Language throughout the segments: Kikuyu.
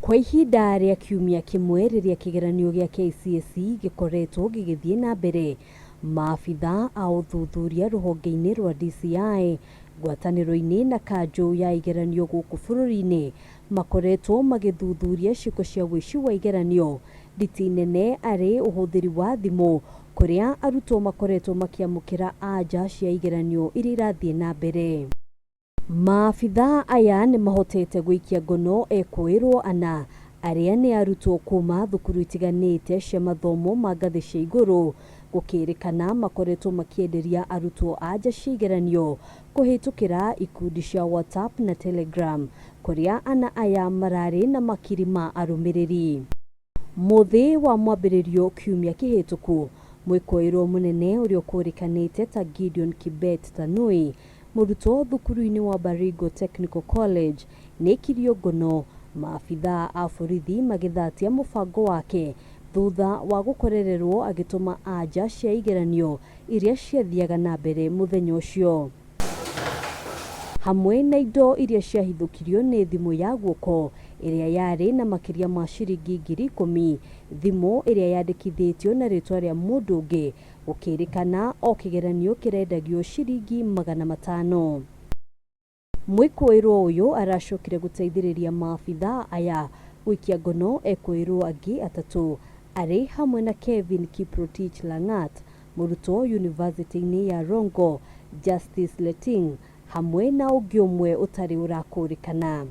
Kwa ihinda rĩa kiumia kĩmwe rĩrĩa kĩgeranio gĩa KCSE gĩkoretwo gĩgĩthiĩ na mbere, maabitha a ũthuthuria rũhonge-inĩ rwa DCI ngwatanĩro-inĩ na kanjũ ya igeranio gũkũ bũrũri-inĩ makoretwo magĩthuthuria ciĩko cia ũici wa igeranio nditi nene arĩ ũhũthĩri wa thimũ kũrĩa arutwo makoretwo makĩamũkĩra anja cia igeranio iria irathiĩ na mbere. Maabitha aya nĩ mahotete gũikia ngono ekũĩrwo ana arĩa nĩ arutwo kuma thukuru itiganĩte cia mathomo ma ngathĩ cia igũrũ gũkĩrĩkana makoretwo makĩenderia arutwo anja cia igeranio kũhĩtũkĩra ikundi cia WhatsApp na Telegram kũrĩa ana aya mararĩ na makiri ma arũmĩrĩri. Mũthĩ wa mwambĩrĩrio kiumia kĩhĩtũku mwĩkũĩrwo mũnene ũrĩa ũkũrĩkanĩte ta Gideon Kibet Tanui mũrutwo thukuru-inĩ wa Baringo Technical College nĩaikirio ngono maabitha a borithi magĩthatia mũbango wake thutha wa gũkorererwo agĩtũma anja cia igeranio iria ciathiaga na mbere mũthenya ũcio hamwe na indo iria ciahithũkirio nĩ thimũ ya guoko ĩrĩa yarĩ na makĩria ma ciringi 10,000 thimũ ĩrĩa yandĩkithĩtio na rĩtwa rĩa mũndũ ũngĩ gũkĩrĩkana o kĩgeranio kĩrendagio ciringi 500. Mwĩkũĩrwo ũyũ aracokire gũteithĩrĩria maabitha aya gũikia ngono ekũĩrwo angĩ atatũ arĩ hamwe na Kevin Kiprotich Langat mũrutwo yunivasĩtĩ-inĩ ya Rongo, Justice Leting hamwe na ũngĩ ũmwe ũtarĩ ũrakũrĩkana.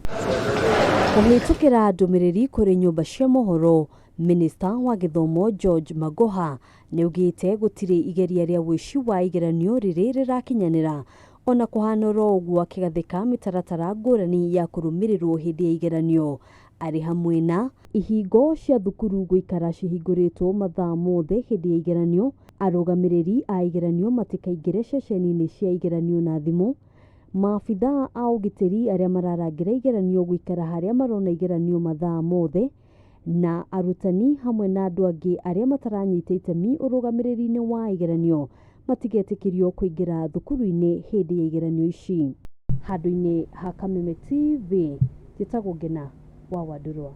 Kũhĩtũkĩra ndũmĩrĩri kũrĩ nyũmba cia mohoro, Minista wa gĩthomo George Magoha nĩaugĩte gũtirĩ igeria rĩa ũici wa igeranio rĩrĩ rĩrakinyanĩra ona kũhana oro ũguo akĩgathĩka mĩtaratara ngũrani ya kũrũmĩrĩrwo hĩndĩ ya igeranio arĩ hamwe na ihingo cia thukuru gũikara cihingũrĩtwo mathaa mothe hĩndĩ ya igeranio, arũgamĩrĩri a igeranio matikaingĩre ceceni-inĩ cia igeranio na thimũ, maabitha a ũgitĩri arĩa mararangĩra igeranio gũikara harĩa marona igeranio mathaa mothe na arutani hamwe na andũ angĩ arĩa mataranyita itemi ũrũgamĩrĩri-inĩ wa igeranio matigetĩkĩrio kũingĩra thukuru-inĩ hĩndĩ ya igeranio ici. Handũ-inĩ ha Kameme TV, njĩtagwo Ngena wa Wandũrwa.